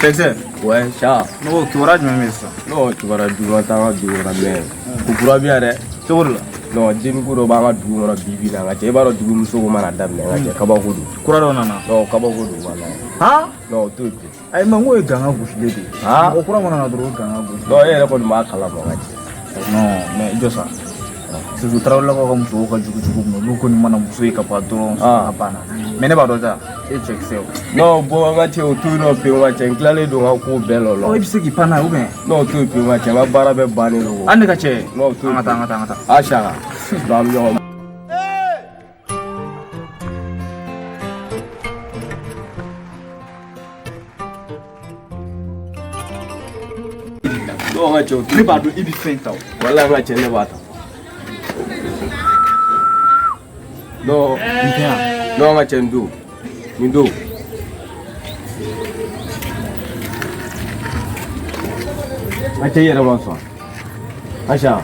Cɛkisɛ. Ouais, Cha. Ne ko kibaruya jumɛn bɛ yen sisan? Non, kibaruya juguman t'an ka dugu kɔnɔ mais ko kura bɛ yan dɛ. Cogo di la? Non, denni ko dɔ b'an ka dugu kɔnɔ bi bi in na n ka cɛ. I b'a dɔn dugu muso ko mana daminɛ n ka cɛ kabako don. Kura dɔ nana. Non, kabako don walayi. Han? Non, o to yen pewu. Ayi mais n k'o ye ganga gosilen de ye. Han? Mɔgɔ kura mana na dɔrɔn o ye ganga gosi. Non, e yɛrɛ kɔni b'a kalama n ka cɛ. Non, mais i jɔ sa. Surtout Tarawelelakaw ka musow ka jugu cogo min na, olu kɔni mana muso ye ka ban dɔrɔn Ah. a banna. Mais ne b'a dɔn sa, e ye cɛkisɛ o. Non, bon n ka cɛ o to yen nɔ pewu n ka cɛ. N tilalen don n ka ko bɛɛ la o la. Ɔ i bɛ se k'i pan n'a ye ou bien? Non, o to yen pewu n ka cɛ. N ka baara bɛɛ bannen don. An ne ka cɛ. Non, o to yen An ka taa, an ka taa, an ka taa. A Saka. Non, an bɛ ɲɔgɔn. Non, n ka cɛ o to Ne yen. b'a dɔn i bɛ fɛn ta o. Walayi n ka cɛ ne b'a ta. Non, Nin tɛ yan. non n ka cɛ nin don. Nin don. N ka cɛ i yɛrɛ ma sɔn. Acha.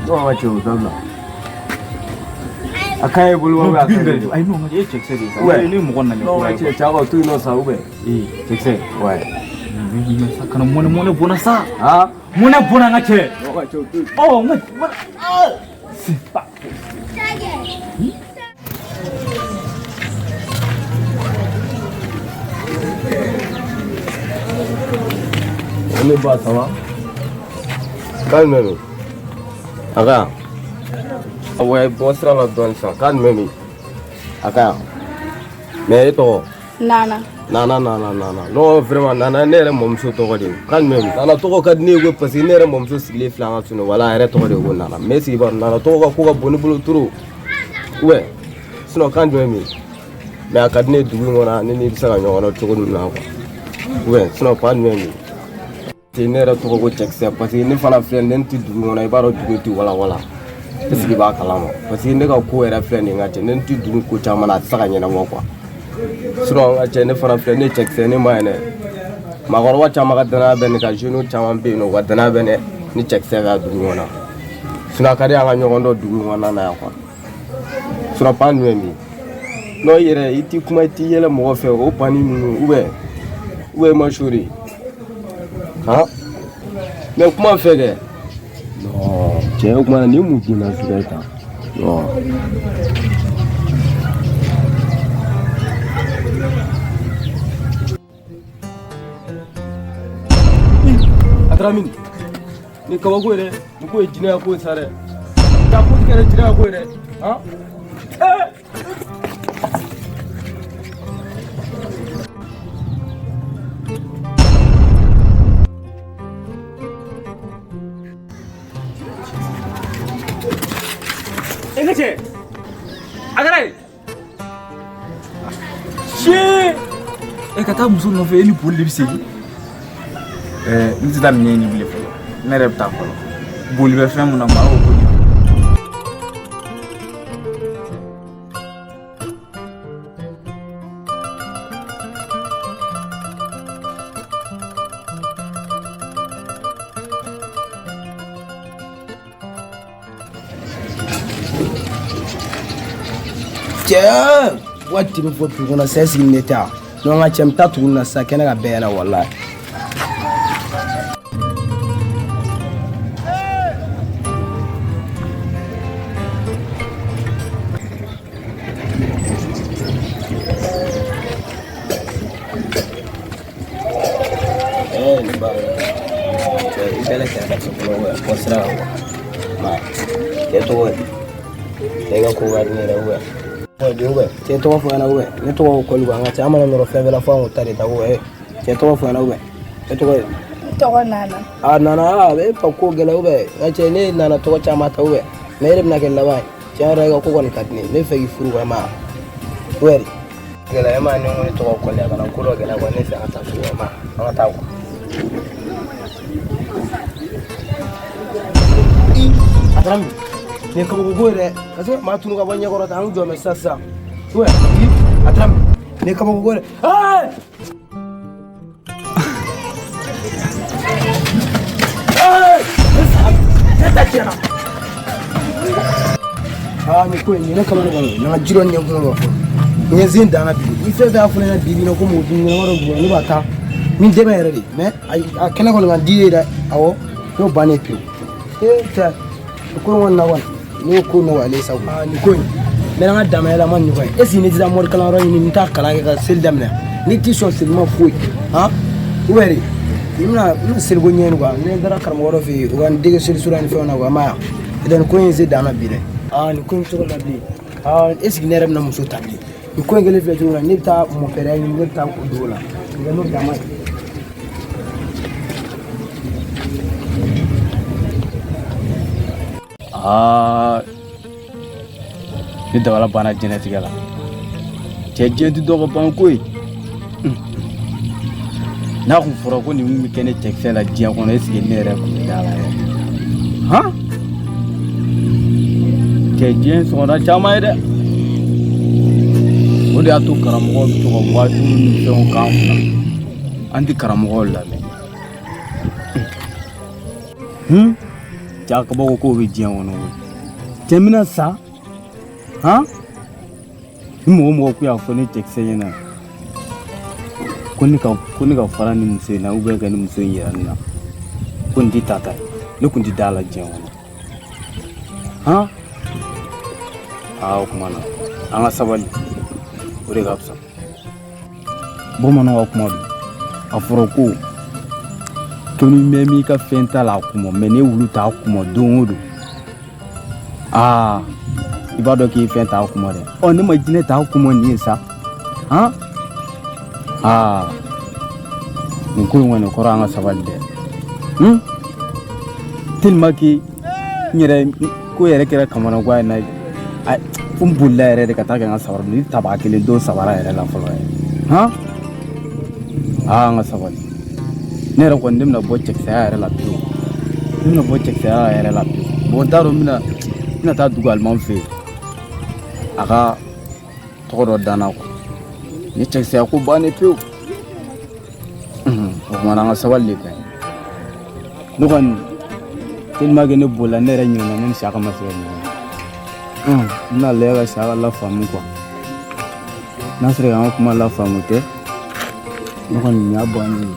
Non, n ka cɛ o dabila. A ka ɲi i bolo wa a ka ɲi i bolo? Ayi non, e ye cɛkisɛ de ye sa. Ouais. Ne ye mɔgɔ nalen Non, kura n ka ye. cɛ cɛ ka to yen nɔ sa ou bien? Ee cɛkisɛ. Ouais. Sa kana mɔnɛ mɔnɛ bɔnna sa. Ah? Mɔnɛ bɔnna n ka cɛ. Non, n ka cɛ o to yen. Ɔ n ka c'est pas Ne ba ça va? Kan jumɛn bɛ? A ka yan. Ouais, bɔ sira la dɔɔni sisan. Kan jumɛn bɛ? A ka yan. Mais e tɔgɔ? Nana. Nana nana nana. Non, vraiment Nana ne yɛrɛ mɔmuso tɔgɔ de ye. Kan jumɛn bɛ? Nana tɔgɔ ka di ne ye koyi parce que ne yɛrɛ mɔmuso sigilen filɛ an ka so wala a yɛrɛ tɔgɔ de ye ko Nana. Mais sigi b'a dɔn Nana tɔgɔ ka ko ka bon ne bolo trop. Ouais. Sinon kan jumɛn bɛ? Mais a ka di ne ye dugu in kɔnɔ ne n'i bɛ se ka ɲɔgɔn dɔn cogo min na quoi. Ouais, sinon kan jumɛn bɛ? Ne yɛrɛ tɔgɔ ko cɛkisɛ parce que ne fana filɛ ne tɛ dugu kɔnɔ i b'a dɔn dugu tɛ walawala est ce que i b'a kalama parce que ne ka ko yɛrɛ filɛ nin ye n ka cɛ ne tɛ dugu ko caman na a tɛ se ka ɲɛnabɔ quoi sinon n ka cɛ ne fana filɛ ne cɛkisɛ ne ma ɲi dɛ maakɔrɔba caman ka danaya bɛ ne kan jeunes caman bɛ yen nɔ u ka danaya bɛ ne ni cɛkisɛ ka dugu kɔnɔ sinon a ka di an ka ɲɔgɔn dɔn dugu kɔnɔna na yan quoi sinon pan jumɛn bɛ yen non i yɛrɛ i ti kuma i ti yɛlɛ mɔgɔ fɛ o panni ninnu ou bien i ma chaud de. Han? Mais kuma fɛ kɛ. Non, cɛ o kuma na nin ye mun donna suguya ye tan? Non. A taara min? Nin kabako ye dɛ. Nin ko ye jinɛya ko ye sa dɛ. Ja ko ti kɛ jinɛya ko ye dɛ. Han? Ee! E ka cɛ. A kɛra ye. See. E ka taa muso nɔfɛ e ni boli de bɛ segin. Ɛɛ n tɛ taa minɛn ɲini bilen fɔlɔ. Ne yɛrɛ bɛ taa fɔlɔ. Boli bɛ fɛn mun na maa o boli. Cɛ waati bɛ fɔ dugu kɔnɔ sɛ sigi ne tɛ non n ka cɛ n bɛ taa tuguni na sisan kɛnɛ ka bɛɛ ɲɛna walayi. Ne ba cɛ i Fɛlɛ kɛrɛfɛ fɔlɔ ouais bɔ sira kan quoi. Ma cɛ tɔgɔ ye cɛ ka ko ka di ne yɛrɛ ouais. Ouais de ouais cɛ tɔgɔ fɔ ɲɛna ouais ne tɔgɔ ko Kɔli quoi an ka cɛ an mana nɔrɔ fɛn bɛɛ la fo an k'o ta de ta ouais cɛ tɔgɔ fɔ ɲɛna ouais ne tɔgɔ ye. Ne tɔgɔ Nana. A Nana a e ka ko gɛlɛn ouais n ka cɛ ne nana tɔgɔ caman ta ouais mais e de bɛna kɛ laban ye tiɲɛ yɛrɛ e ka ko kɔni ka di ne ye ne bɛ fɛ k'i furu quoi ma ouais gɛlɛya e ma ne ko ne tɔgɔ Kɔli a kana ko dɔ gɛlɛya quoi ne fɛ an ka taa so quoi ma an ka taa quoi. A taara min nin ye kabako ko ye dɛ ka se ka maa tunu ka bɔ ɲɛkɔrɔ tan an jɔ mɛ sisan sisan ouais a taara min nin ye kabako ko ye dɛ. Ne ta tiɲɛna. Aa nin ko in nin ye ne kamana gan koyi. Na ka ji dɔ ɲɛ kunkolo la fɔlɔ. Nin ye zen dan na bi. Ni fɛn fɛn y'a fɔ ne ɲɛna bi bi in na ko mɔgɔ dun ɲɛnama dɔ bugɔ ne b'a ta. Min dɛmɛ yɛrɛ de mais a kɛnɛ kɔni ka di ye dɛ. Awɔ n'o bannen pewu. Ee cɛ nin ko in kɔni na kɔni ne y'o ko nɔgɔyalen sa koyi. Aa nin ko in n bɛ n ka damayɛlɛma nin ɲɔgɔn ye. Est ce que ne tɛ taa mori kalanyɔrɔ ɲini n t'a kalan kɛ ka seli daminɛ. Ne t'i sɔn seli ma foyi. Han ou bien de n bɛna seliko ɲɛɲini quoi. Ne taara karamɔgɔ dɔ fɛ yen o ka n dege seli sura ni fɛnw na quoi i m'a ye wa. Nin ko in se dan na bi dɛ. Aa nin ko in cogo la bilen. Aa est ce que ne yɛrɛ bɛna muso ta bilen. Nin ko in kɛlen filɛ cogo min na ne bɛ taa mɔpɛrɛya ɲini ne bɛ taa o dogo la. N'o dan ma ye. Aa ne dabala banna diɲɛlatigɛ la cɛ diɲɛ tɛ dɔ ka ban ko ye n'a kun fɔra ko nin kun bɛ kɛ ne cɛkisɛ la diɲɛ kɔnɔ est ce que ne yɛrɛ kun bɛ da la yɛrɛ han cɛ diɲɛ sɔgɔda caman ye dɛ o de y'a to karamɔgɔw bɛ to ka waajuli ni fɛnw k'an kunna an tɛ karamɔgɔw lamɛn ja kabako kow bɛ diɲɛ kɔnɔ koyi cɛ n bɛna sa han ni mɔgɔ mɔgɔ kun y'a fɔ ne cɛkisɛ ɲɛna ko ne ka fara ni muso in na ou bien ka ni muso in yira ne na ko nin tɛ ta ta ye ne kun tɛ da la diɲɛ kɔnɔ han aa o tuma na an ka sabali o de ka fisa bamananw ka kuma don a fɔra ko ko ni mɛn m'i ka fɛn ta la a kuma mais ne wulu t'a kuma don o don aa i b'a dɔn k'i ye fɛn t'a kuma dɛ ɔ ne ma jinɛ t'a kuma nin ye sa han aa nin ko in kɔni kɔrɔ an ka sabali dɛ tellement que n yɛrɛ ko yɛrɛ kɛra kamanagan ye na fo n bolila yɛrɛ de ka taa kɛ n ka sabara ni taba kelen don sabara yɛrɛ la fɔlɔ yɛrɛ han aa an ka sabali ne yɛrɛ kɔni ne bɛna bɔ cɛkisɛya yɛrɛ la pewu ne bɛna bɔ cɛkisɛya yɛrɛ la pewu bon n t'a dɔn n bɛna taa dugu alimamu fɛ yen a ka tɔgɔ dɔ da n na quoi ni cɛkisɛya ko bannen pewu o tuma na an ka sabali de ka ɲi ne kɔni tellement que ne bolila ne yɛrɛ ɲinɛna ne ni Siyaka ma se ka ɲɔgɔn ye n bɛna lajɛ ka Siyaka lafaamu quoi n'a sɔrɔ k'an ka kuma lafaamu tɛ ne kɔni nin y'a bannen ye.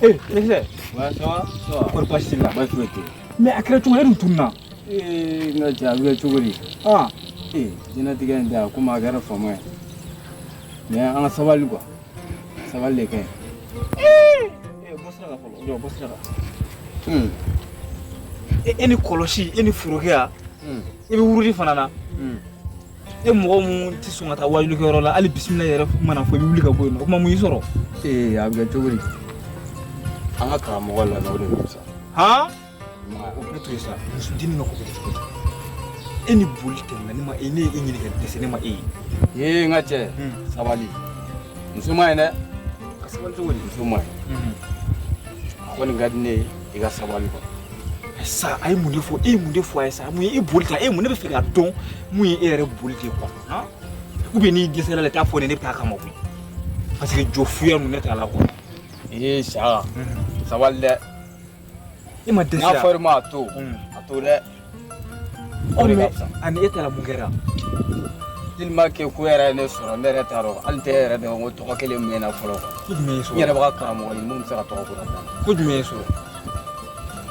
Eh, Alexis. Ouais, ça va? Ça va. Kɔri baasi t'i la? Baasi foyi tɛ yen. Mais a kɛra cogo di e dun tununna? Ee, n ka cɛ a bɛ kɛ cogo di? Ah. Ee, diɲɛlatigɛ in tɛ a komi a kɛra fama ye. Mais an ka sabali quoi. Sabali de ka ɲi. Ee, bɔ sira kan fɔlɔ. Jɔ, bɔ sira kan. E ni kɔlɔsi, e ni forokɛya. E bɛ wurudi fana na. E mɔgɔ mun tɛ sɔn ka taa waajulikɛyɔrɔ la hali bisimila yɛrɛ mana fɔ i bɛ wuli ka bɔ yen nɔ o tuma mun y'i sɔrɔ? Ee, a bɛ kɛ cogo di? An ka karamɔgɔ lamɛn o de ka fisa. Han? O ne to yen sa muso dennin ka ko bɛ kɛ cogo di? E ni boli tɛmɛna ne ma e ne ye e ɲini ka dɛsɛ ne ma e ye. Ee, n ka cɛ sabali. Muso ma ɲi dɛ. Ka sabali cogo di? Muso ma ɲi. A kɔni ka di ne ye i ka sabali quoi. Sa a ye mun de fɔ e ye mun de fɔ a ye sa mun ye e boli ta e mun ne bɛ fɛ k'a dɔn mun ye e yɛrɛ boli ten quoi han ou bien n'i dɛsɛra la i t'a fɔ ne ne bɛ taa kama koyi parce que jɔ fuya ninnu ne t'a la quoi. Ee, Siyaka sabali dɛ. E ma dɛsɛ N'a fɔr'i ma a to a to dɛ. O de ka mais fisa. Ani e taara mun kɛra? Tellement que ko yɛrɛ ye ne sɔrɔ, ne yɛrɛ t'a dɔn hali tɛ e yɛrɛ dɔn ko tɔgɔ kelen min bɛ na fɔlɔ quoi. Ko jumɛn y'i N sɔrɔ? yɛrɛ bɛ ka karamɔgɔ ɲini mun bɛ se ka tɔgɔ ko da n na. Ko jumɛn y'i sɔrɔ?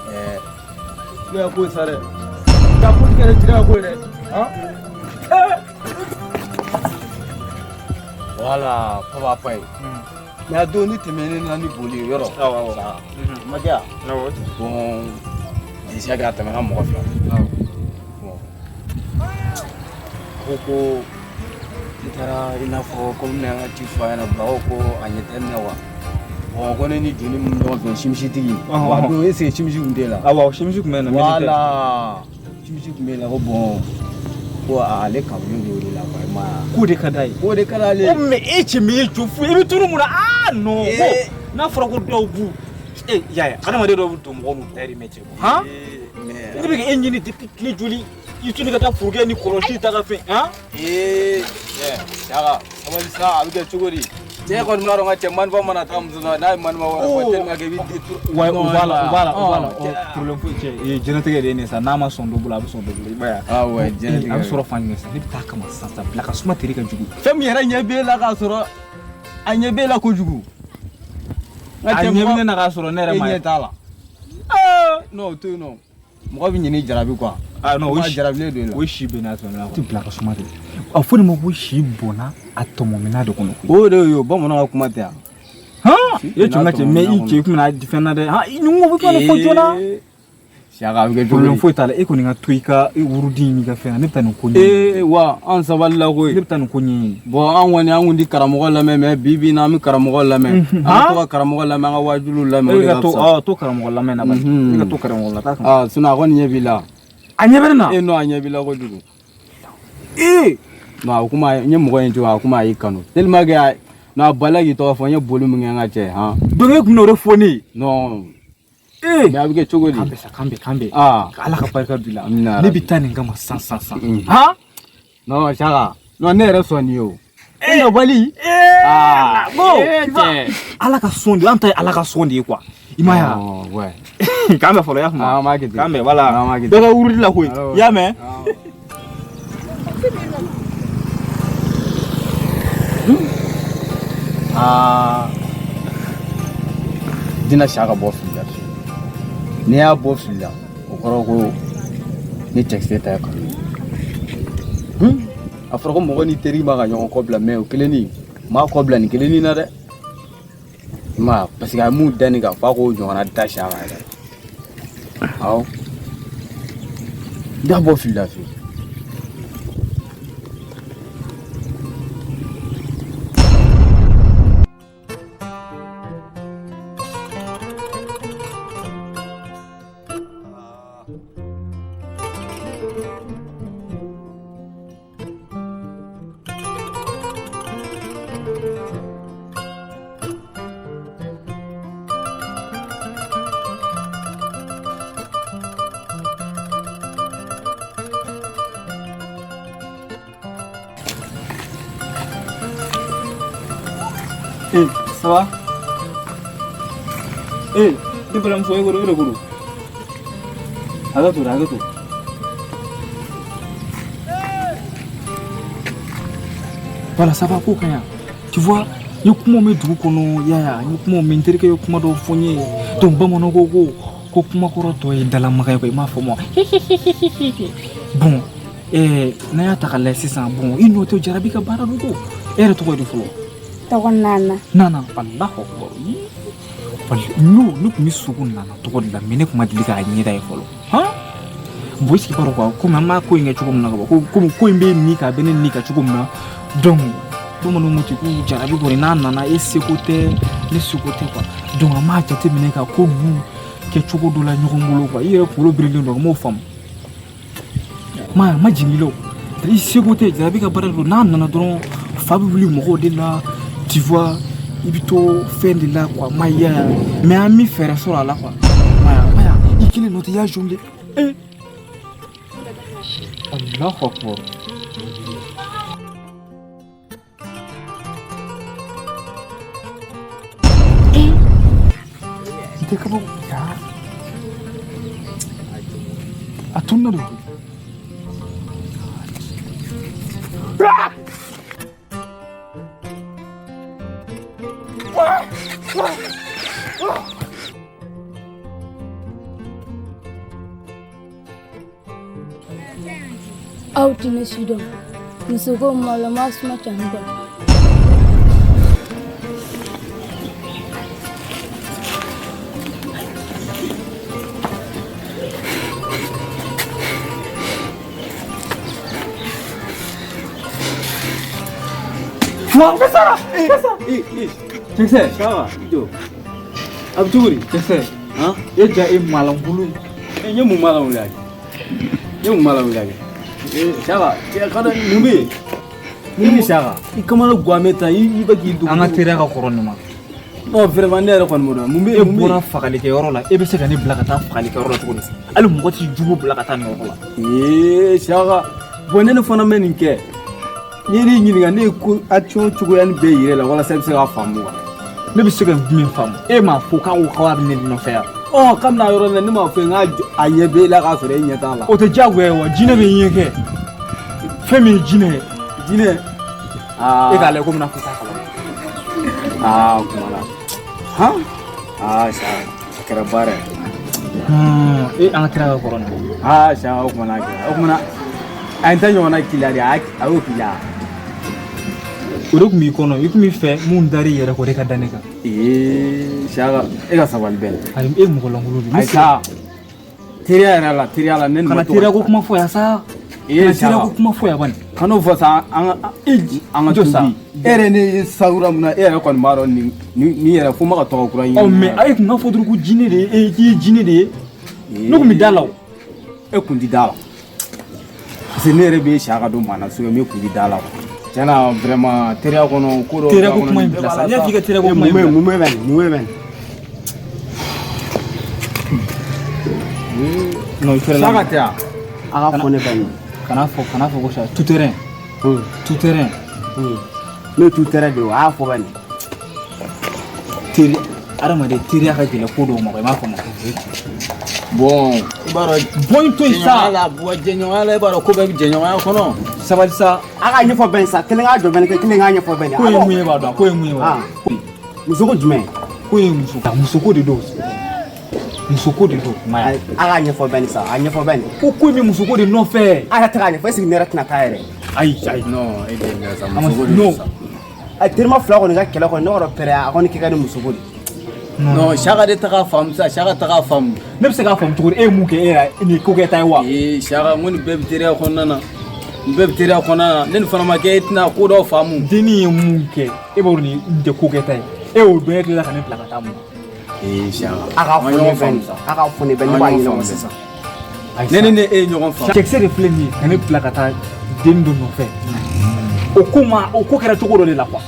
Ɛɛ, ne ka ko ye sa dɛ. Ka ko kɛra jira ka ko ye dɛ. Han? Voilà, papa pa ye. Mais a don ni tɛmɛnen na ni boli ye yɔrɔ. Awɔ, awɔ. Sa. Ma kɛ yan? Awɔ. Bon, déjà k'a tɛmɛna mɔgɔ fila. Awɔ. Bon. A ko ko ne taara i n'a fɔ komi ne y'an ka ci fɔ a ɲɛna Bawo ko a ɲɛ tɛ ne na wa. Bon, ko ne ni joli min bɛ ɲɔgɔn fɛ simisitigi. Ɔhɔn, Wa ɔhɔn. don est ce que simisi tun t'e la? Awɔ, simisi tun bɛ yen nɔ, mais ne tɛ. Voilà. Simisi tun b'e la ko bon ko ale kanulen don o de la quoi, i m'a ye. K'o de ka d'a ye. K'o de ka d'ale ye. O mais e cɛ min ye jɔ fu i bɛ turu mun na? Ah non, ko Eh. n'a fɔra ko dɔw b'u e y'a ye adamaden dɔw bɛ don mɔgɔw n'u dayirimɛ cɛ han. Mais Ne bɛ ka e ɲini depuis tile joli i tun ka taa forokɛ ni kɔlɔsi ta ka fɛn han. Ee, Saka, sabali sa, a bɛ kɛ cogo di? Cɛ kɔni b'a dɔn ka cɛ maniba mana taa muso nɔfɛ, n'a ye maniba wɛrɛ fɔ tellement que i bɛ Ouais, Non, o b'a la, o b'a la, o b'a la. Ɔn, Ɔ, problème foyi cɛ ee diɲɛlatigɛ de ye nin ye sa, n'a ma sɔn dɔ bolo a bɛ sɔn dɔ bolo, i b'a ye. Ah ouais, diɲɛlatigɛ. A bɛ sɔrɔ fan jumɛn sisan? Ne bɛ taa kama sisan sisan, bila ka suma teri ka jugu. Fɛn min yɛrɛ ɲɛ b'e la k'a sɔrɔ a ɲɛ b'e la kojugu. Nka A cɛ ɲɛ bɛ mɔgɔ- ne na k'a sɔrɔ ne yɛrɛ e ma ye. ɲɛ t'a la. Non, o to yen nɔ. Mɔgɔ bɛ ɲin'i jarabi quoi. Ah non, o Mɔgɔ si jarabilen don e la. o si bɛ n'a sɔrɔ ne la. O tɛ bila ka suma de. A fɔ nin ma ko si bɔnna a tɔmɔminɛ de kɔnɔ koyi. O de y'o ye, bamananw ka kuma tɛ yan. Han! Si E cɛ n ka cɛ mais i cɛ i kun bɛna di fɛn na dɛ. Han, i nin ko bɛ kuma fɔ joona. Ee, Saka, a bɛ kɛ cogo Problème di? foyi t'a la, e kɔni ka to i ka wurudi n'i ka fɛn na, ne bɛ taa nin ko ɲɛɲini. Ee, wa an sabalila koyi. Ne bɛ taa nin ko ɲɛɲini. Bon, an kɔni an kun ti karamɔgɔ lamɛn mais bi bi in na an bɛ karamɔgɔ lamɛn. An bɛ to ka karamɔgɔ lamɛn, an ka wajuliw lamɛn, o E de ka ka to fisa. ɔ to karamɔgɔ lamɛn na bani. E ka to karamɔgɔ la taa kama. Ah, sinon a kɔni ɲɛ b'i la. A ɲɛ bɛ ne na. E non, a ɲɛ b'i la kojugu. Ee! Non, a kuma n ye mɔgɔ ye cogo a kuma a y'i kanu. Tellement que a non a balila k'i tɔgɔ fɔ n ye boli min kɛ n ka cɛ han. Donc e kun bɛna o de fɔ ne ye. Non, Ee! mais a bɛ kɛ cogo di? K'an bɛn sa, k'an bɛn, k'an bɛn. Ah. Ala ka barika don i la. Amina Ne yarabi. bɛ taa nin kama san san san. Mhm. Han? Non, Saka. Non, ne yɛrɛ sɔn nin ye o. E nabali. Ee! Ah, Bon, ee, tu vois, cɛ. Ala ka sɔn de, an ta ye Ala ka sɔn de ye quoi. I m'a ye wa? Non, ouais. K'an bɛn fɔlɔ, i y'a faamu? Ah, an b'a kɛ ten. K'an bɛn, voilà. An b'a kɛ ten. Bɛɛ ka wurudi la koyi. Awɔ. I y'a mɛn? Aa. Dina Saka bɔ fili la fiyewu. N'i y'a bɔ fili la, o kɔrɔ ko ne cɛkisɛ ta ye kanu ye. A fɔra ko mɔgɔ ni teri ma ka ɲɔgɔn kɔ bila mais o kelennin m'a kɔ bila nin kelennin na dɛ. I m'a ye parce que a ye mun da nin kan f'a k'o ɲɔgɔnna da Saka yɛrɛ. Awɔ. N t'a bɔ fili la fiyewu. Eh, ça va? Eh, ne balimamuso e ko e de ko don. Hakɛ to dɛ, hakɛ to. Voilà, ça va ko ka ɲi. Tu vois, n ye kumaw mɛn dugu kɔnɔ, i y'a ye wa? N ye kumaw mɛn, n terikɛ ye kuma dɔw fɔ n ye. Donc bamananw ko ko ko kumakɔrɔ tɔ ye dalamaga ye quoi, i m'a faamu wa? Bon, n'an y'a ta k'a lajɛ sisan, bon, i nɔ tɛ jarabi ka baara don ko. E yɛrɛ tɔgɔ ye di fɔlɔ? Tɔgɔ Nana. Nana, Allahu akbar. Walahi, n'o ne tun bɛ sogo Nana tɔgɔ de la mais ne tun ma deli k'a ɲɛda ye fɔlɔ. Han? Bon, est-ce que i b'a dɔn quoi, komi an b'a ko in kɛ cogo min na ka ban, ko komi ko in bɛ nin kan a bɛ ne nin kan cogo min na, donc bamananw ko ten ko jarabi kɔni n'a nana e seko tɛ ne seko tɛ quoi. Donc an b'a jateminɛ ka ko ninnu kɛ cogo dɔ la ɲɔgɔn bolo quoi. I yɛrɛ kunkolo birilen don, n m'o faamu. Ma ma jigin i la o. I seko tɛ, jarabi ka baara de don, n'a nana dɔrɔn fa bɛ wuli mɔgɔw de la. Tu vois, i bɛ to fɛn de la quoi, ma ye mais an bɛ fɛɛrɛ sɔrɔ a la quoi. Ma ya, i kelen nɔ tɛ, i y'a jongle. Eh! Allahu akbar. Eh! N tɛ kabako ya. A tununa de koyi. Aw tɛ ne si dɔn muso ko malama suma cani kɔnɔ. Cɛkisɛ, i jɔ. A bɛ cogo di? Cɛkisɛ, e ja e malankolon. E, n ye mun malankolon kɛ? N ye mun malankolon kɛ? Ee, Saka, cɛ ka dɔn mun bɛ yen? Mun bɛ Saka? I kamana gan bɛ tan, i bɛ k'i dogo. An ka teriya ka kɔrɔ nin ma. Non, vraiment ne yɛrɛ kɔni m'o dɔn. Mun bɛ E yen? Mun bɛ bɔra yen? fagalikɛyɔrɔ la, e bɛ se ka ne bila ka taa fagalikɛyɔrɔ la cogo di? Hali mɔgɔ t'i jugu bila ka taa nin yɔrɔ la. Ee, Saka, bon ne fana bɛ nin kɛ. N'i ye ne ɲininka, ne ye ko action cogoya nin bɛɛ yir'e la walasa i bɛ se k'a faamu wa? Ne bɛ se ka jumɛn faamu? E m'a fɔ k'a ko k'a bɛ ne nɔfɛ yan. Ɔ, kabini a yɔrɔ la ne m'a fɔ ye n k'a a ɲɛ b'e la k'a sɔrɔ e ɲɛ t'a la. O tɛ diyagoya ye wa? Jinɛ bɛ ɲɛ kɛ. Fɛn min ye jinɛ ye. Jinɛ. Aa. E k'a lajɛ komi n'a fɔ t'a kalama. Aa, o kuma la. Han? Aa, Saka, a kɛra baara ye. E an ka teriya ka kɔrɔ nin ma. Aa, Saka, o kuma na a kɛra. O kuma na a ye n ta ɲɔgɔnna k'i la de, a y'o k'i la. O de tun b'i kɔnɔ, i tun b'i fɛ mun dar'i yɛrɛ kɔ, o de ka da ne kan. Ee, Saka, e ka sabali bɛn. Ayi, e mɔgɔ lankolon de. Ayi sa, teriya yɛrɛ la, teriya la, ne ni Kana ma to teriya ko kuma fɔ yan sa. Ee, Kana Saka. teriya ko kuma fɔ yan bani. Kan'o fɔ sa, an ka an ka Jɔ sa. tubi. E yɛrɛ ne ye sawura mun na, e yɛrɛ kɔni b'a dɔn nin yɛrɛ fo n ma ka tɔgɔ kura ɲini. Ɔ mais a ye kun ka fɔ dɔrɔn ko jinɛ de ye e k'i ye jinɛ de ye. Ne kun bɛ da la o. E kun ti da la. Parce que ne yɛrɛ bɛ Saka don maa na so, ne kun ti da la. Tiɲɛna vraiment teriya kɔnɔ ko dɔ. Teriya ko kuma in bila sa. Ne y'a f'i ka teriya ko kuma in bila. Mun bɛ nin? Mun bɛ nin? Non, i fɛrɛ la. Saka tɛ yan. A ka fɔ ne bɛ nin. Kana fɔ ko sa tout terrain. Tout terrain. Ne ye tout terrain de ye o, a y'a fɔ bɛ nin. Teri adamaden teriya ka gɛlɛn ko dɔw ma quoi, i m'a faamu. Bon, i b'a dɔn Bɔ in to yen sa. jɛɲɔgɔnya la, bɔ jɛɲɔgɔnya la, i b'a dɔn ko bɛɛ bɛ jɛɲɔgɔnya kɔnɔ. Sabali sa. A ka ɲɛfɔ bɛ nin sa, kelen k'a jɔ bɛ nin, kelen k'a ɲɛfɔ bɛ nin. Ko ye mun ye b'a dɔn, ko ye mun ye b'a dɔn. Muso ko jumɛn? Ko ye muso musoko de don. Musoko de don. Ma ye. A ka ɲɛfɔ bɛ nin sa, a ɲɛfɔ bɛ nin. Ko in bɛ musoko de nɔfɛ. A yɛrɛ tɛ k'a ɲɛfɔ, est ce que ne yɛrɛ tɛna taa yɛrɛ? Ayi ayi. Non, e de ye sa A ma musoko de non. don sa. A terima fila kɔni ka kɛlɛ kɔni, ne kɔni pɛrɛ a kɔni kɛ ka ni musoko de. Non, Saka de ta k'a faamu sa, Saka ta k'a faamu. Ne bɛ se k'a faamu cogo di? E ye mun kɛ e yɛrɛ nin ye ko kɛta ye wa? Ee, Saka, n ko nin bɛɛ bɛ teriya kɔnɔna na. Nin bɛɛ bɛ teriya kɔnɔna na. Ne nin fana ma kɛ e tɛna ko dɔw faamu. Dennin ye mun kɛ e b'a dɔn nin tɛ ko kɛta ye. E y'o dɔn e tilala ka ne bila ka taa mun na? Ee, Saka. A ka An fɔ ka ne ɲɔgɔn bɛ faamu nin, sa. a ka fɔ ne bɛ nin, ne An b'a ka ɲɔgɔn ɲɛnabɔ faamu. sisan. Ne ni ne e ye ɲɔgɔn faamu. Cɛkisɛ de filɛ nin ye ka ne bila ka taa den dɔ nɔfɛ. O ko ma o ko kɛra cogo dɔ de la quoi.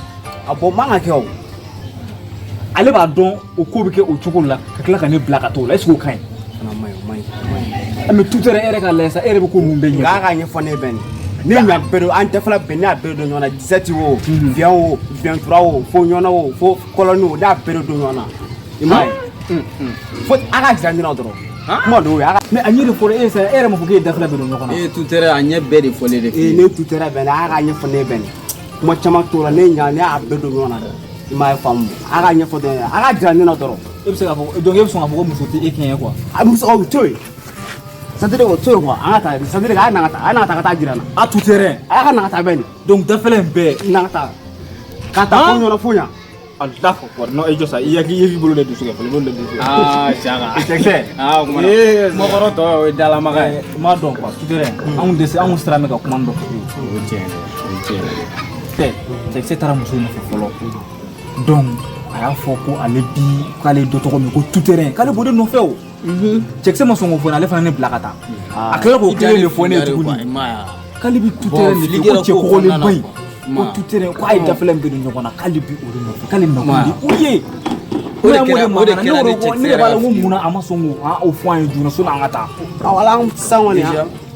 A bɔn man ka kɛ o. Ale b'a dɔn o ko bɛ kɛ o cogo la ka tila ka ne bila ka t'o la, est ce que o ka ɲi? Fana man ɲi, o man ɲi, o man ɲi. Mais tout à l'heure e yɛrɛ k'a lajɛ sa, e yɛrɛ bɛ ko ninnu bɛɛ Nka a ɲɛfɔ. ka ɲɛfɔ ne bɛ nin. Ne ɲa bɛɛ don, an tɛ fila bɛn, ne y'a bɛɛ don ɲɔgɔn na, 17 o, 20 o, 23 o, fo ɲɔgɔnna o, fo kɔlɔni o, ne y'a bɛɛ de don ɲɔgɔn na. I m'a ye? Fo a ka jira ne na dɔrɔn. Kuma dɔw ye a ka. Mais a ɲɛ de fɔra e ye sa, e yɛrɛ ma fɔ k'e ye dafila bɛɛ don ɲɔgɔn na. E ye tout terrain a ɲɛ bɛɛ de fɔlen de Ee, f'i ye. ne tout terrain bɛ nin, a ka ɲɛfɔ ne bɛ nin. Kuma caman t'o la, ne ɲa, ne y'a bɛɛ don ɲɔgɔn na. I m'a ye faamu? A ka ɲɛfɔ dɔrɔn, a ka jira ne na dɔrɔn. E bɛ se k'a fɔ donc e bɛ sɔn k'a fɔ ko muso tɛ e kɛɲɛ quoi. A muso o to yen. C'est à dire o to yen quoi, an ka taa, c'est à dire a na ka taa, a na ka taa ka taa jira n na. A tout terrain. A ka na ka taa bɛ nin. Donc dafɛla in bɛɛ. Na ka taa. Ka taa fo ɲɔgɔn na fo ɲa. Allahu akbar. Non e jɔ sa, i hakili i b'i bolo de dusu kɛ fɔlɔ, i bolo de dusu kɛ. Aa, Saka. Cɛkisɛ. Aa, o kuma na. Ee, Kuma kɔrɔ tɔ o ye dalamaga ye. N m'a dɔn quoi, tout terrain. Anw dɛsɛ anw sira mɛ ka kuma dɔ f'i ye. O ye tiɲɛ ye, o ye tiɲɛ ye. Tɛ cɛkisɛ taara muso nɔfɛ fɔlɔ. Donc a y'a fɔ ko ale bi k'ale dɔ tɔgɔ min ko tout terrain k'ale b'o de nɔfɛ o. Cɛkisɛ ma sɔn k'o fɔ ne ye, ale fana ne bila ka taa. A tilala k'o kelen de fɔ ne ye tuguni. K'ale bi tout terrain de fɛ ko cɛ kɔgɔlenba in. Ko tout terrain ko a ye dafɛla in bɛɛ don ɲɔgɔn na k'ale bi o de nɔfɛ k'ale nakun de o ye. O de kɛra o de Ne kɛra ni ne cɛkisɛ de b'a la yɛrɛ ko ka munna a ma sɔn k'o o fɔ an ye joona sɔnni an ka taa. Awɔ, ala sisan kɔni.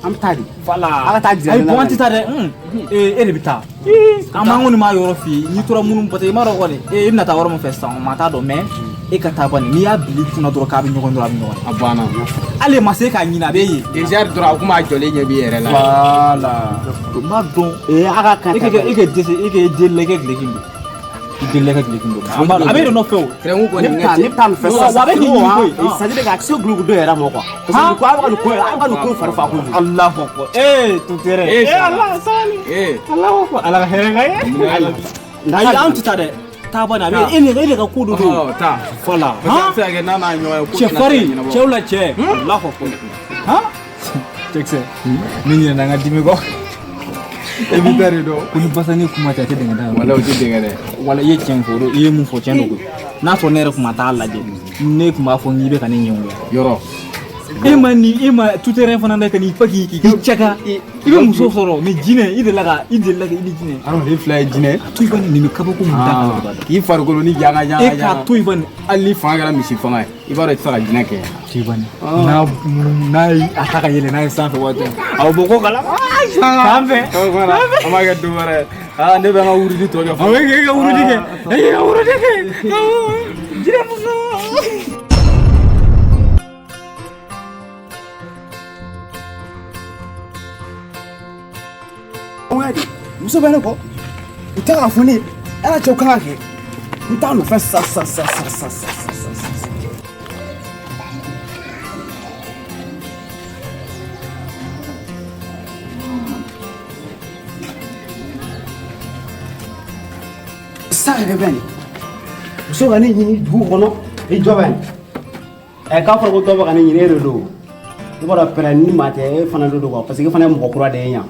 An bɛ taa di. Voilà. A ka taa jira Ayi ne la bon an tɛ taa dɛ. Ee e de bɛ taa. An b'an kɔni m'a yɔrɔ f'i ye. N'i tora minnu parce que i m'a dɔn kɔni e bɛna taa yɔrɔ min fɛ sisan maa t'a dɔn mais e ka taa bani n'i y'a bila i kunna dɔrɔn k'a bɛ ɲɔgɔn dɔrɔn a bɛ ɲɔgɔn. A banna. Hali ma se k'a ɲini a bɛ yen. Déjà dɔrɔn a kuma jɔlen ɲɛ b'i yɛrɛ la. Voilà. N b'a dɔn. Ee a ka kan E ka dɛsɛ e ka delila i ka duloki don. I delila i ka duloki don. An b'a dɔn a bɛ de nɔfɛ o. Tɛrɛnku kɔni Ne bɛ taa ne bɛ taa nin fɛ sisan. Wa a bɛ k'i ɲini koyi. C'est à dire k'a se guloki dɔ yɛrɛ ma quoi. Parce que nin ko a bɛ ka nin ko a bɛ ka nin ko fari fa kojugu. Allahu akbar. Ee tutere. Ee Ala sabali. Ee. Allahu akbar. Ala ka hɛrɛ k'an ye. Ayi an tɛ taa dɛ. Taa bani a bɛ e de ka ko dɔ don. Taa. Voilà. Parce que a bɛ se ka kɛ n'a n'a ɲɔgɔn ye ko Cɛ tɛna se ka farin ɲɛnabɔ. cɛw la cɛ. Allahu akbar. Han? Cɛkisɛ. Ne ɲinɛna n ka dimi kɔ. E bɛ taa de dɔn. Ko ni basani kuma tɛ a tɛ dɛngɛ da la. Walayi o tɛ dɛngɛ dɛ. Wala i ye tiɲɛ fɔ o i ye mun fɔ tiɲɛ don koyi. N'a sɔrɔ ne yɛrɛ kun ma taa lajɛ ne tun b'a fɔ k'i bɛ ka ne ɲɛngoya. Yɔrɔ. E ma ni e ma tout-terrain fana dɛ ka n'i fa k'i cɛka i bɛ muso sɔrɔ mais jinɛ i delila ka i delila ka i ni jinɛ. Hadamaden fila ye jinɛ. A to i bani nin bɛ kabako mun da kan de b'a dɔn. K'i farikolo ni janga janga E k'a to i bani. Hali ni fanga kɛra misi fanga ye i b'a dɔn i tɛ se ka jinɛ kɛ. To i bani. N'a n'a ye a ta ka yɛlɛ n'a ye sanfɛ waati min a bɛ bɔ ko kalama. Sanfɛ. An b'a kɛ don wɛrɛ ye. Aa ne bɛ n ka wurudi tɔ kɛ Awɔ e k'e ka wurudi kɛ. E k'e ka wurudi kɛ. Jinɛ muso. Muso bɛ ne kɔ u tɛ k'a fɔ ne ye ala cɛw kan ka kɛ n t'a nɔfɛ sa sa sa sa sa sa sa sa sa. Sa ka kɛ bɛ nin muso ka ne ɲini dugu kɔnɔ i jɔ bɛ nin ɛ k'a fɔra ko dɔ bɛ ka ne ɲini e de don i b'a dɔn pɛrɛn ni maa tɛ e fana de don quoi parce que e fana ye mɔgɔ kura de ye yan.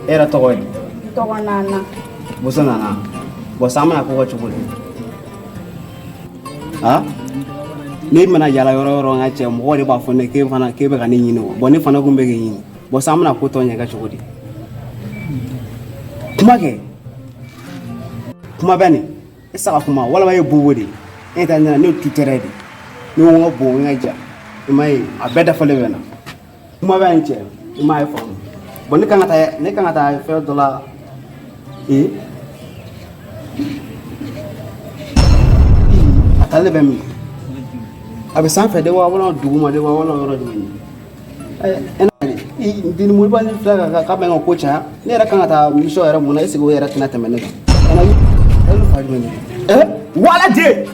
E yɛrɛ tɔgɔ ye di? Tɔgɔ Nana. Muso Nana. Bon sisan an bɛna ko kɛ cogo di? Han? Ne mana yala yɔrɔ o yɔrɔ n ka cɛ mɔgɔw de b'a fɔ ne k'e fana k'e bɛ ka ne ɲini o. Bon ne fana kun bɛ k'e ɲini. Bon sisan an bɛna ko tɔ ɲɛ kɛ cogo di? Kuma kɛ. Kuma bɛ nin. E tɛ se ka kuma walima e ye bobo de ye. E tɛ ne la ne ye tutere de ye. Ne ko n ka bon n ka ja. I m'a ye a bɛɛ dafalen bɛ n na. Kuma bɛ nin cɛ i m'a ye faamu. Bon ne kan ka taa ne kan ka taa fɛn dɔ la ee a taalen bɛ min a bɛ sanfɛ de wa walima duguma de wa walima yɔrɔ jumɛn ɛ e ni moriba ni filɛ ka k'a bɛ n ka ko caya ne yɛrɛ kan ka taa mission yɛrɛ mun na est ce que o yɛrɛ tɛna tɛmɛ ne kan ɛ na fa jumɛn ɛ wala den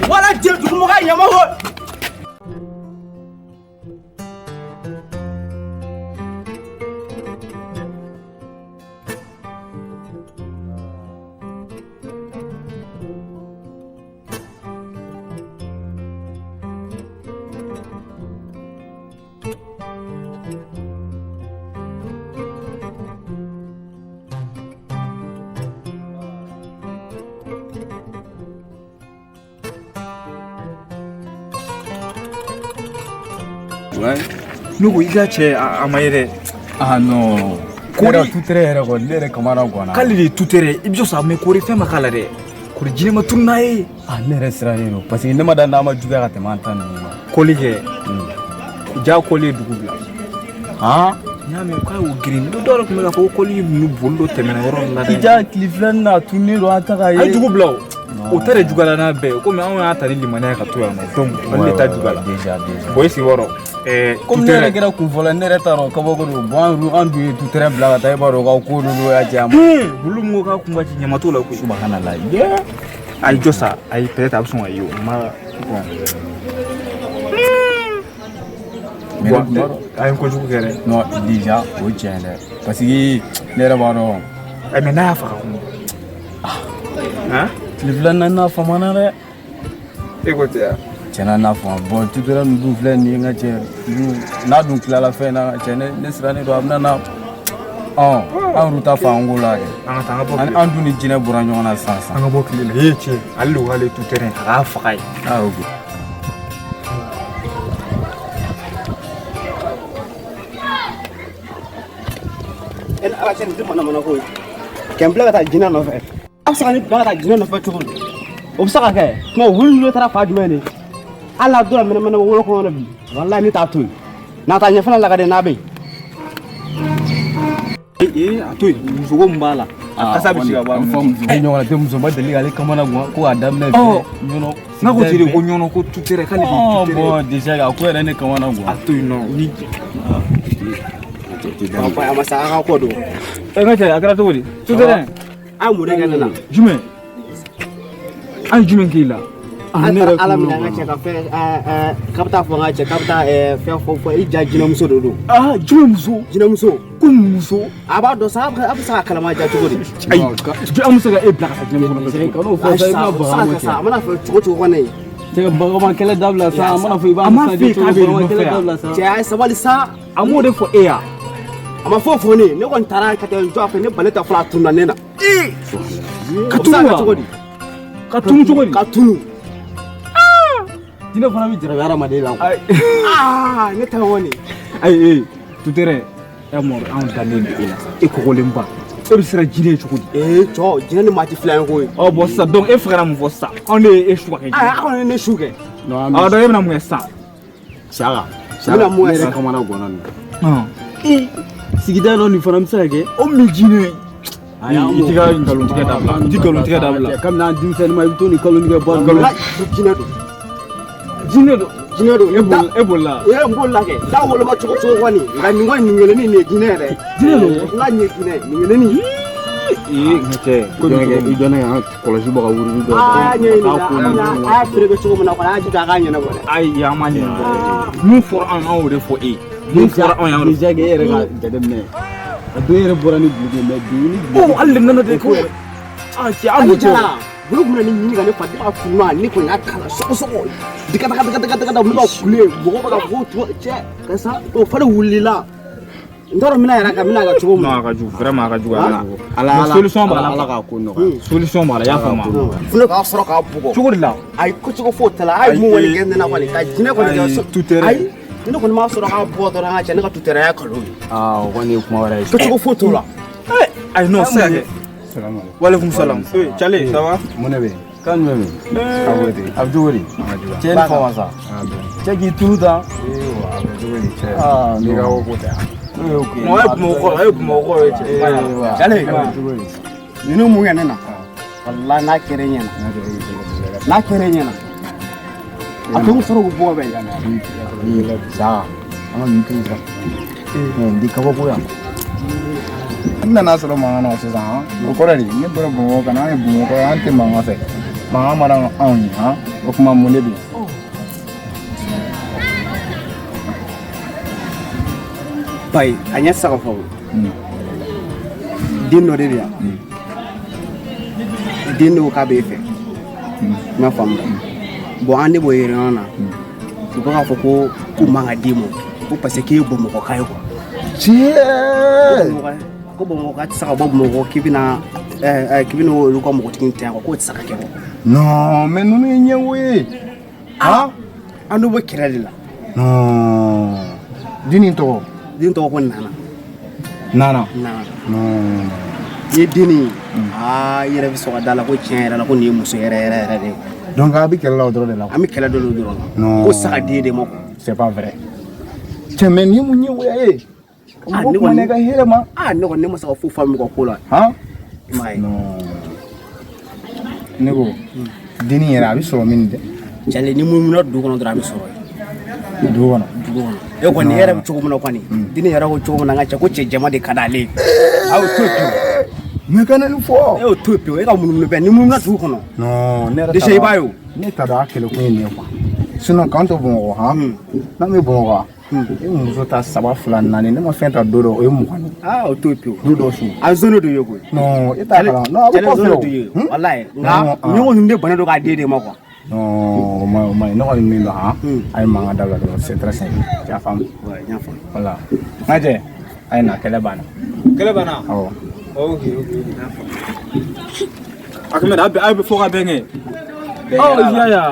wala den dugumɔgɔ ɲama ko. Ne ko i ka cɛ a ma ye dɛ. Ah non. Kori tutere yɛrɛ kɔni ne yɛrɛ kamana ganna. K'ale de ye tutere i bɛ sɔrɔ mais kori fɛn ma k'a la dɛ. Kori jinɛ ma tunun n'a ye. Ah ne yɛrɛ sirannen don parce que ne ma da n'a ma juguya ka tɛmɛ an ta ninnu kan. Koli kɛ. Ja koli ye dugu bila. Han? N y'a mɛn k'a y'o girin dɔw yɛrɛ tun bɛ k'a fɔ ko koli ninnu boli dɔ tɛmɛna yɔrɔ dɔ la dɛ. I ja tile filanin na a tununnen don an ta k'a ye. A ye dugu bila o. O ta de juguyara n'a bɛɛ ye komi anw y'a ta ni limaniya ka to yan nɔ donc olu de ta juguyara. Déjà déjà. Bon i sigi yɔrɔ. Komi ne yɛrɛ kɛra kun fɔlɔ ne yɛrɛ t'a dɔn kabako don bon an dun ye tutere bila ka taa e b'a dɔn k'aw ko ninnu y'a caya ma. Olu min ko k'a kun ka ci ɲama t'o la koyi. Subhanallah. Ayi jɔ sa ayi peut être a bɛ sɔn ka ye o ma bon. Bon a ye kojugu kɛ dɛ. Non déjà o ye tiɲɛ dɛ parce que ne yɛrɛ b'a dɔn. Mais n'a y'a faga kun. Han? Tile filanan n'a famana dɛ. E ko ten wa? Tiɲɛna n'a fama bon tutere ninnu dun filɛ nin ye n ka cɛ n'a dun tilala fɛn na cɛ ne sirannen don a bɛna na an yɛrɛ ta fan an ko la kɛ. An ka taa an ka bɔ tile. An dun ni jinɛ bɔra ɲɔgɔn na sisan sisan. An ka bɔ tile la e cɛ ale de ko k'ale ye tutere a k'a faga ye. Ah ok. E ni ala cɛ nin tɛ manamana ko ye kɛ n bila ka taa jinɛ nɔfɛ. A bɛ se ka ne bila ka taa jinɛ nɔfɛ cogo di? O bɛ se ka kɛ kuma wuli ninnu taara fa jumɛn de? Hali n'a donna mɛnɛmɛnɛ wolo kɔnɔ bi, walahi ne t'a to yen. N'a ta ɲɛfɛla la ka di n'a bɛ yen. Ee, a to yen, musoko min b'a la, a kasa bɛ se ka bɔ a la. E ɲɔgɔnna tɛ muso ma deli k'ale kamana gan ko k'a daminɛ. Ɔ, n'a ko ten de ko ɲɔnɔ ko tutɛrɛ k'ale de ye tutɛrɛ. Bon, déjà a ko yɛrɛ ne kamana gan. A to yen nɔ ni. Papa, a ma sa a ka ko don. Ɛ, n ka cɛ, a kɛra cogo di? Tutɛrɛ. A ye mun de kɛ ne la? Jumɛn? An ye jumɛn k'i la? An taara Ala minɛ an ka cɛ ka fɛn k'a bɛ taa fɔ n ka cɛ k'a bɛ taa fɛn fɔ fɔ i ja jinɛmuso de don. Aa, jumɛn muso? Jinɛmuso. Ko muso? A b'a dɔn sa, a bɛ se ka kalama ja cogo di? Ayi, an bɛ se ka e bila ka taa jinɛmuso nɔfɛ. Kan'o fɔ sa, i bɛna baga an ma cɛ. A mana fɛ cogo cogo kɔni. Cɛ, bagama kɛlɛ dabila sa, a mana fɔ i b'a A m'a f'e k'a bɛ nɔfɛ yan. Cɛ, a ye sabali sa. A m'o de fɔ e ya? A ma fɔ fɔ ne, ne kɔni taara ka taa n jɔ a fɛ, ne bale ta fɔlɔ, a tununa ne na. Ka tunu wa? Cogo di? Ka tunu cogo di? Ka tunu. Jinɛ fana bɛ jarabi hadamaden la. Aa, ne ta kɔni. Ayi, ee, tutɛrɛ, e mɔrɔ anw dalen bɛ e la sa, e kɔgɔlenba. E bɛ siran jinɛ ye cogo di? Ee cɔ, jinɛ ni maa tɛ filan ye koyi. Ɔ bɔn sisan donc e fɛ ka na mun fɔ sisan? Anw de ye e su ka kɛ jinɛ. Aa, a kɔni ye ne su kɛ. Ɔ donc e bɛna mun kɛ sisan? Saka, N bɛna mun kɛ ne yɛrɛ sisan? kamana ganna nin. Ee, sigida dɔ nin fana bɛ se ka kɛ. O min jinɛ ye. I t'i ka nkalontigɛ dabila, i t'i nkalontigɛ dabila. Kabini an denmisɛnnin ma, i bɛ to nin nkalontigɛ ba ninnu la. Jinɛ don. Jinɛ don. Jinɛ don. E bolila, e bolila. Ee, n bolila kɛ. Da woloma cogo cogo kɔni. Nka nin kɔni, nin kelennin nin ye jinɛ yɛrɛ. Jinɛ don. N ka nin ye jinɛ, nin kelennin. Ee, n ka cɛ. Ko bɛ kɛ i dɔnna ka kɔlɔsi bɔ ka wurudi dɔ. Aa, a y'a ɲɛɲini dɛ. A y'a feere kɛ cogo min na kɔni, a y'a jija a k'a ɲɛnabɔ dɛ. Ayi, an m'a ɲɛnabɔ. Mun fɔra anw, an y'o de fɔ e ye. Mun fɔra anw ye, an y'o de fɔ. Déjà que e yɛrɛ ka jateminɛ. A don e yɛrɛ bɔra ni duloki ye, mais bi ni duloki. Oh, hali de nana de ko. Ah, cɛ, an Ale ko jara bolo kun bɛna ne ɲini ka ne fa a kunna, ne kɔni y'a kala sɔgɔsɔgɔ diga daga daga daga daga, ne ka kule, mɔgɔ bɛ ka fɔ cogo cɛ karisa o fana wulila, n t'a dɔn n bɛna yɛrɛ ka n bɛna kɛ cogo min. Non, a ka jugu, vraiment a ka jugu, a ka jugu. Ala Mais solution b'a la. Ala k'a ko nɔgɔya. Solution b'a la, i y'a faamu. Fo ne k'a sɔrɔ k'a bugɔ. Cogo de la. Ayi, ko cogo foyi t'a la, a ye mun kɔni kɛ ne la kɔni, ka jinɛ kɔni kɛ. Tutɛrɛ. Ayi, ni ne kɔni m'a sɔrɔ k'a bugɔ dɔrɔn, an ka cɛ ne ka tutɛrɛya kalo ye. Aa, o kɔni ye kuma wɛrɛ ye. Ko cogo foyi t'o la. Ayi, non, se ka kɛ. Walekum salam. Eh, Chale, ça va? Mun de bɛ yen? Kan jumɛn bɛ yen? A bɛ ten. A bɛ cogo di? Cɛ ni fama sa. Cɛ k'i tunu tan. Ee, a bɛ cogo di cɛ? Aa, N'i ka ko tɛ. N'o ye o kɛ. Non, e Bamakɔ, e Bamakɔ ye cɛ. Chale, A bɛ cogo di? Ninnu mun kɛ ne na, walahi n'a kɛra e ɲɛna, n'a kɛra e ɲɛna, a to n sɔrɔ k'u bugɔ bɛɛ. Sa, an ka nin to yen sa. Nin di kabako yan. N nana sɔrɔ mankan na sisan, o kɔrɔ de ne bɔra Bamakɔ ka na, an ye Bamakɔ ye, an tɛ mankan fɛ, mankan man d'anw ye. Han, o kuma mun de bɛ yen? Bayi, a ɲɛ saga fɔ den dɔ de bɛ yan, den dɔw k'a b'e fɛ, i m'a faamu? Bon, an de b'o réunion na, u bɛ k'a fɔ ko k'u man ka d'i ma ko parce que k'e ye Bamakɔka ye quoi. Tiɲɛ. Ko Bamakɔka tɛ se ka bɔ Bamakɔ k'i bɛna k'i bɛna olu ka mɔgɔtigi tɛ yan quoi, k'o tɛ se ka kɛ quoi. Non, mais ninnu ye ɲɛngo ye. Han. An n'u bɛ kɛlɛ de la. Non, den nin tɔgɔ? Den tɔgɔ ko Nana. Nana? Nana. Non. I ye den nin ye, aa, i yɛrɛ bɛ sɔn ka da la ko tiɲɛ yɛrɛ la ko nin ye muso yɛrɛ yɛrɛ yɛrɛ de ye. Donc a bɛ kɛlɛ la o dɔrɔn de la? An bɛ kɛlɛ dɔ de dɔrɔn la. Non. Ko saga den de ma quoi. C'est pas vrai cɛ, mais nin ye mun ɲɛngoya ye? Ah, mɔgɔ ne kuma kɔni- ne ka hɛrɛ ma. Aa, ne kɔni ne ma se ka foyi faamu ka ko la. Han. I m'a ye? Non, ne ko dennin yɛrɛ a bɛ sɔrɔ min dɛ? Jale, ni munumuna dugu kɔnɔ dɔrɔn, a bɛ sɔrɔ yen. Dugu kɔnɔ? Dugu kɔnɔ. E kɔni, e yɛrɛ bɛ cogo min na kɔni, denni yɛrɛ ko cogo min na, n ka cɛ ko cɛ jɛman de ka d'ale ye. A y'o to yen pewu. Mais kana nin fɔ. E y'o to yen pewu, e ka munumunu bɛɛ ni munumuna dugu kɔnɔ. Non, ne yɛrɛ Déjà, i b'a ye o. Ne t'a dɔn a kɛlɛ kun ye nin ye quoi. Sinon k'an to Bamakɔ, han, n'an bɛ Bamakɔ, e muso ta saba fila naani, ne ma fɛn ta don dɔ, o ye 20 ye. Aa, o to yen pewu. Don dɔ su. A zone de ye koyi. Non, e t'a kalan. Non, a bɛ Jale kɔfɛ zone o. de ye. Hmm? Walayi. Non, Nka ah. ɲɔgɔn ninnu de bannen don k'a den de ma quoi. Non, o ma ɲi, o ma ɲi. Ne kɔni min dɔn, han, a ye mankan dabila dɔrɔn, c'est très simple. I y'a faamu? Ouais, n y'a faamu. Voilà. N ka cɛ, a ye na, kɛlɛ banna. Kɛlɛ banna? Awɔ. Ok, ok, ok. Ahmed, a bɛ fɔ ka bɛn kɛ. bɛn kɛra la. Oh, ya ya.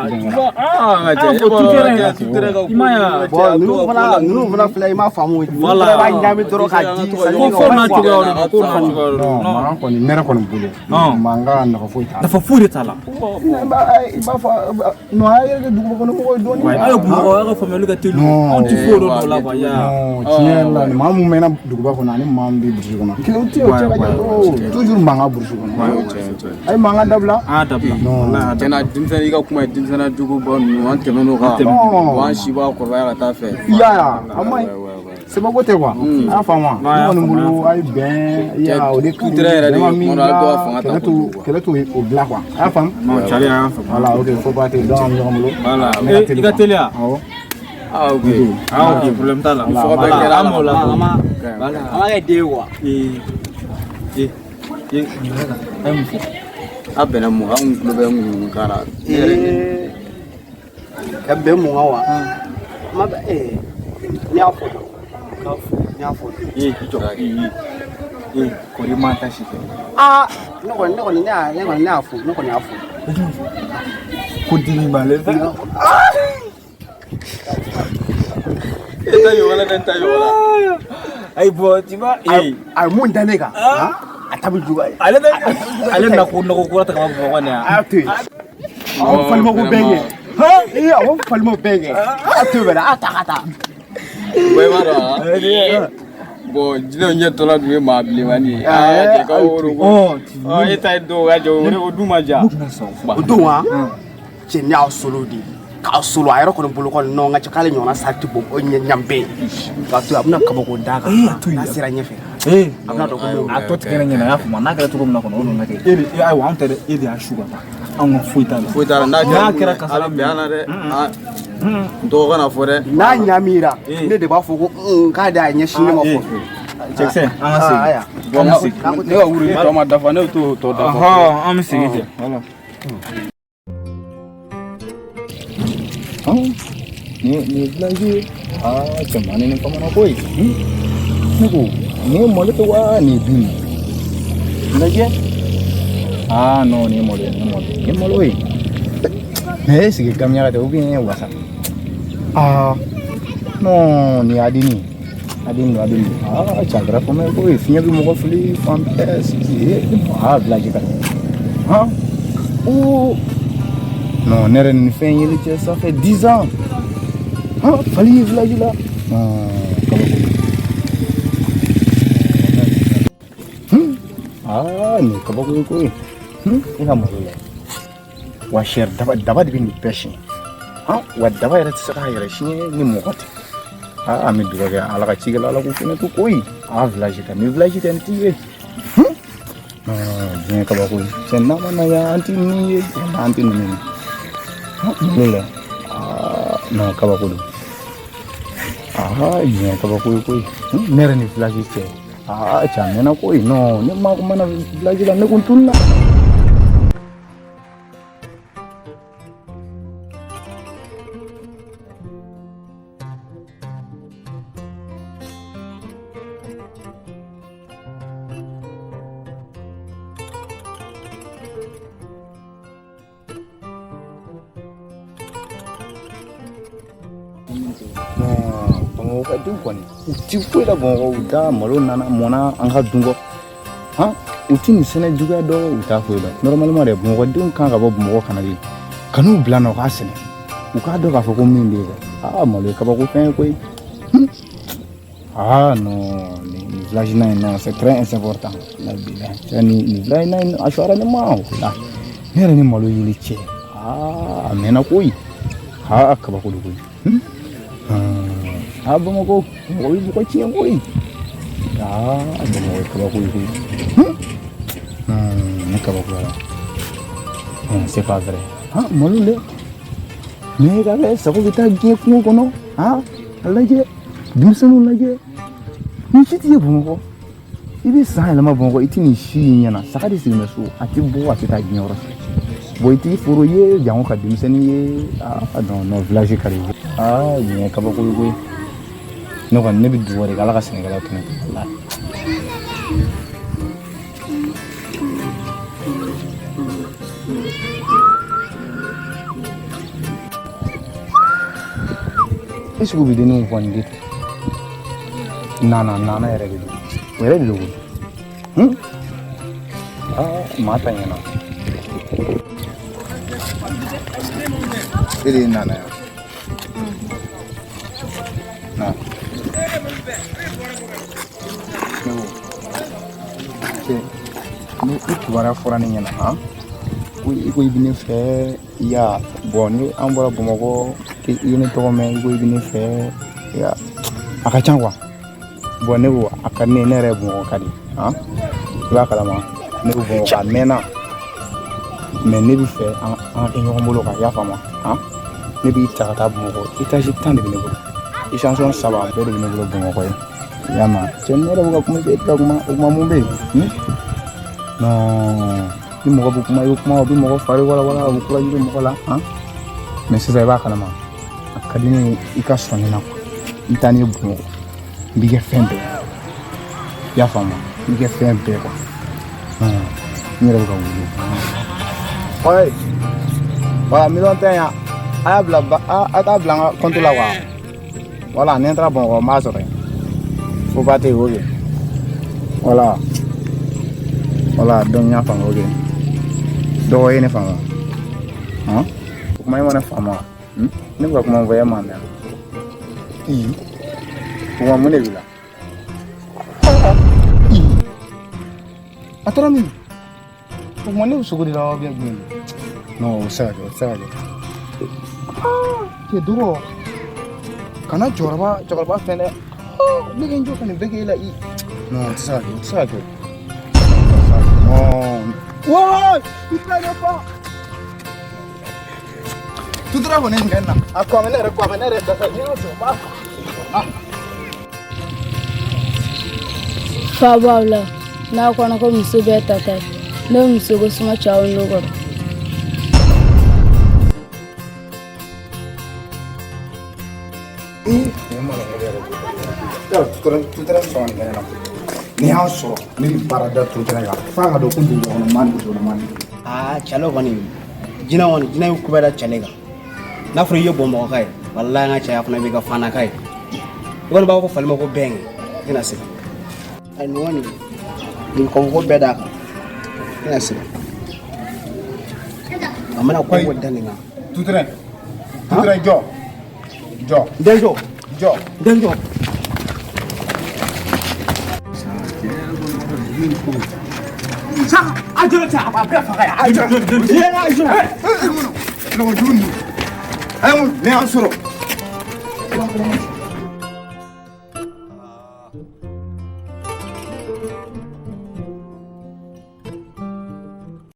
Ah, n ka cɛ, ah, tout terrain. Tout terrain ka I m'a ye wa? Bon, ninnu fana filɛ, i m'a faamu. Voilà. Ninnu fana b'a ɲagami dɔrɔn k'a di. Ko fo n'a cogoya de don, ko n'a cogoya de don. Non, mankan kɔni, ne yɛrɛ kɔni bolo, mankan nafa foyi t'a la. Nafa foyi de t'a la. I b'a fɔ non, a yɛrɛ kɛ duguba kɔnɔ mɔgɔw ye dɔɔnin. Aw ye Bamakɔ, aw ka faamuyali ka teli. Anw ti foyi dɔn o la quoi, ya. Non, tiɲɛ yɛrɛ la, maa mun mɛnna duguba kɔnɔ ani maa min bɛ burusi kɔnɔ, kelen tɛ, o cɛ ka jan trop. Toujours mankan burusi kɔnɔ. A ye mankan dabila. An y'a dabila. Non. Tiɲɛna, denmisɛnnin, i ka kuma ye, denmisɛnnin juguba ninnu, an tɛmɛn'o kan. Non. An si b'a kɔrɔbaya ka taa fɛ. I y'a ye a ma ɲi. Sɛbɛko tɛ quoi. A y'a faamu wa? Ne kɔni bolo, a ye bɛn, i y'a o de ka ɲi. Tout terrain yɛrɛ de Bɛn ma min kuma dɔ la, bila, dɔw ka fanga ta kɛlɛ t'o kojugu quoi. kɛlɛ t'o o bila quoi. A y'a faamu? Non, Charlie, an y'a faamu. Voilà, ok, faut pas tɛ donc an bɛ ɲɔgɔn bolo. Voilà. Ne ka Eh, teli i ka quoi. teli wa? Awɔ. Ah, ok. Ah, ok, problème t'a la. Fɔ bɛɛ Voilà, kɛra an la. b'o la. Voilà. An ka kɛ den ye quoi. Eh, eh, eh, a ye mun fɔ? A bɛnna mun kan? An kun tulo bɛ ŋunuŋunu kan na. Ne yɛrɛ Ee, ka bɛn mun kan wa? Ma bɛ ee, ne y'a fɔ dɔrɔn. Ne y'a fɔ dɔrɔn. Eh, i jɔ. Eh, eh, kɔri man ta si fɛ. Aa, ne kɔni ne y'a ne kɔni ne y'a fɔ, ne kɔni y'a fɔ. Ko dimi b'ale fɛ. E ta ɲɔgɔn la, ne ta ɲɔgɔn la. Ayi, bon, tu vois, eh, A ye mun da ne kan? A ta bɛ juguya. Ale bɛ ale na ko nɔgɔ kura ta ka bɔ Bamakɔ yan. A y'a to yen. A b'aw falimako bɛɛ kɛ. Ee, a b'aw falimo bɛɛ kɛ. A to yen bɛrɛ, a ta ka taa. Bon, i b'a dɔn wa? Bon, jinɛw ɲɛ tɔla dun ye maa bilenmani ye. Aa, cɛ ka o ko. Ɔ, E ta ye dɔw ka jɛ, o de o dun ma diya. O don wa, cɛ, ne y'a solo de. K'a solo a yɛrɛ kɔni bolo kɔni, non, n ka cɛ, k'ale ɲɔgɔnna sa tɛ bɔ o ɲɛ ɲanbɛ. K'a to yen, a bɛna kabako d'a kan. N'a sera ɲɛfɛ, Eh, a bɛna dɔn ko mun a tɔ tigɛ ne ɲɛna, a y'a faamu n'a kɛra cogo min na kɔni, o nana kɛ. E de, ayiwa, anw tɛ dɛ, e de y'a su ka taa. Anw ka foyi t'a la. Foyi t'a la, n'a N'a kɛra kɛra mun ye, kasara a bɛ bɛn an na dɛ. Ah, n tɔgɔ kana fɔ dɛ. N'a ɲamira, ne de b'a fɔ ko k'a de y'a ɲɛsin ne ma fɔ. Cɛkisɛ, an ka segin. Ayiwa. An bɛ segin. Ne ka wuri tɔ ma dafa, ne t'o tɔ dafa. Ɔhɔn, an bɛ segin cɛ. Voilà. Nin ye village ye. Aa, cɛmannin ni bamanan ko ye. Ne ko nin ye malo ye wa nin ye bin ye? Lajɛ. Aa non, nin ye malo ye, nin ye malo ye, nin ye malo ye. Mais est ce que gamiyaga tɛ ou bien wasa? Aa non, nin ye adini ye. Adini don, adini don. Aa cɛ, a kɛra fama ye koyi. Fiɲɛ bɛ mɔgɔ fili fan bɛɛ. Aa, village ka di. Han? Oo. Non, ne yɛrɛ nin fɛn yeli cɛ, ça fait 10 ans. Han, fali ye village la. Non, kabako. Aa, nin ye kabako ye koyi. E ka malo lajɛ. Wa sɛri daba daba de bɛ nin bɛɛ siɲɛ. Han, wa daba yɛrɛ tɛ se k'a yɛrɛ siɲɛ ni mɔgɔ tɛ. Aa, an bɛ dugawu kɛ Ala ka cikɛla, Ala k'u fɛnɛ to koyi. Aa, village ka ni village tɛ n t'i ye. Non, diɲɛ kabako ye. Cɛ, n'a ma na yan, an tɛ ninnu ye, an tɛ ninnu ye. Malo la. Aa, non, kabako don. Aa, diɲɛ kabako ye koyi. Ne yɛrɛ ni village cɛ. Aa, cɛ, a mɛnna koyi. Non, ne maa kun mana village la, ne kun tununa. Non, Bamakɔ ka denw kɔni, u ti foyi la Bamakɔ, u da malo nana mɔnna an ka dun kɔ. Han, u ti nin sɛnɛ juguya dɔn, u t'a foyi dɔn. Normalement dɛ, Bamakɔ denw kan ka bɔ Bamakɔ ka na de. Ka n'u bila nɔ, u k'a sɛnɛ. U k'a dɔn k'a fɔ ko min bɛ yen dɛ. Aa, malo ye kabako fɛn ye koyi. Ah non, nin village in non, c'est très important. La bilahi. Cɛ, nin village in a sɔrɔ ne ma o la. Ne yɛrɛ ni malo yeli cɛ. Aa, a mɛnna koyi. Aa, kabako don koyi. Aa, Bamakɔ, mɔgɔ bɛ mɔgɔ tiɲɛ koyi. Aa, Bamakɔ ye kabako ye koyi. Ne kabakoyara. Non, c'est pas vrai. Ah, malo dɛ. Ne ka kɛ sago bɛ taa diɲɛ kungo kɔnɔ. Ah, a lajɛ. Denmisɛnninw lajɛ. Nin si tɛ ye Bamakɔ. I bɛ san yɛlɛma Bamakɔ, i tɛ nin si ye ɲɛna. Saga de sigilen bɛ so, a tɛ bɔ, a tɛ taa diɲɛ yɔrɔ si. Bon, i t'i foro ye, jango ka denmisɛnnin ye. Ah non, non, village ka di. Aa, nin ye kabako ye koyi. Ne kɔni, ne bɛ dugawu de kɛ Ala ka sɛnɛkɛlaw kɛnɛ to. Walahi. Est-ce que u bɛ denninw fɔ nin de ten? Nana nana yɛrɛ de don. O yɛrɛ de don koyi. Aa maa ta ɲɛna. E de ye nana yan. Na. Ne ko cɛ ni i kibaruya fɔra ne ɲɛna han ko i ko i bɛ ne fɛ ya bɔn ni an bɔra Bamakɔ i ye ne tɔgɔ mɛn i ko i bɛ ne fɛ ya a ka ca quoi bɔn ne ko a ka di ne ye ne yɛrɛ ye Bamakɔ ka di han i b'a kalama ne bɛ Bamakɔ a mɛnna mais ne bɛ fɛ an ka kɛ ɲɔgɔn bolo quoi i y'a faamu han ne b'i ta ka taa Bamakɔ étage 10 de bɛ ne bolo échanson 3 bɛɛ de bɛ ne bolo Bamakɔ ye i y'a mɛn cɛ ne yɛrɛ bɛ ka kuma e tɛ ka kuma o kuma mun bɛ yen non ni mɔgɔ bɛ kuma i bɛ kuma o bɛ mɔgɔ fari walawala a bɛ courage don mɔgɔ la han mais sisan i b'a kalama a ka di ne ye i ka sɔn ne na quoi n taa n'i ye Bamakɔ n b'i kɛ fɛn bɛɛ i y'a faamu n b'i kɛ fɛn bɛɛ quoi n yɛrɛ bɛ ka wuli. Ouais. Voilà, million tɛ yan a y'a bila a t'a bila n ka compte la quoi voilà ni n taara Bamakɔ n b'a sɔrɔ yen fo ba tɛ yen ok voilà voilà donc n y'a faamu ok dɔgɔ ye ne faamu han o kuma e ma ne faamu wa ne bɛ ka kuma min fɔ e m'a mɛn ii o kuma mun de b'i la ii a taara min o kuma ne bɛ sogo de la wa bien jumɛn non o tɛ se ka kɛ o tɛ se ka kɛ cɛ dɔgɔ kana cɛkɔrɔba fɛn dɛ ne kɛ n jɔ ka nin bɛɛ kɛ e la i non o tɛ se ka kɛ o tɛ se ka kɛ non waay i tɛna ne fa tutura kɔni nin kɛ n na a ko a bɛ ne yɛrɛ ko a bɛ ne yɛrɛ dasa n'i y'o sɔrɔ n b'a fa. Fa b'aw la n'a kɔnɔ ko muso bɛɛ ta ta ye ne bɛ muso ko suma cɛw n'o kɔrɔ. N'i y'a sɔrɔ ne bɛ baara da tutɛrɛ kan f'a ka dɔn ko dugu kɔnɔ maa ni muso maa ni. Aa cɛlɛ kɔni jinɛ kɔni jinɛ ye kubɛ da cɛlɛ kan n'a fɔra i ye bɔnmɔgɔka ye walahi an ka cɛya fana b'i ka fanaka ye i kɔni b'a fɔ fali ma ko bɛn i tɛna se ayi nin kɔni nin kɔnko bɛɛ d'a kan i tɛna se a mana ko ko da nin kan. Tutɛrɛ tutɛrɛ jɔ jɔ n den jɔ jɔ n den jɔ. A jɔ cɛ a bɛɛ faga yan a jɔ a jɔ lɔgɔ jugu ninnu ayi ne y'an sɔrɔ.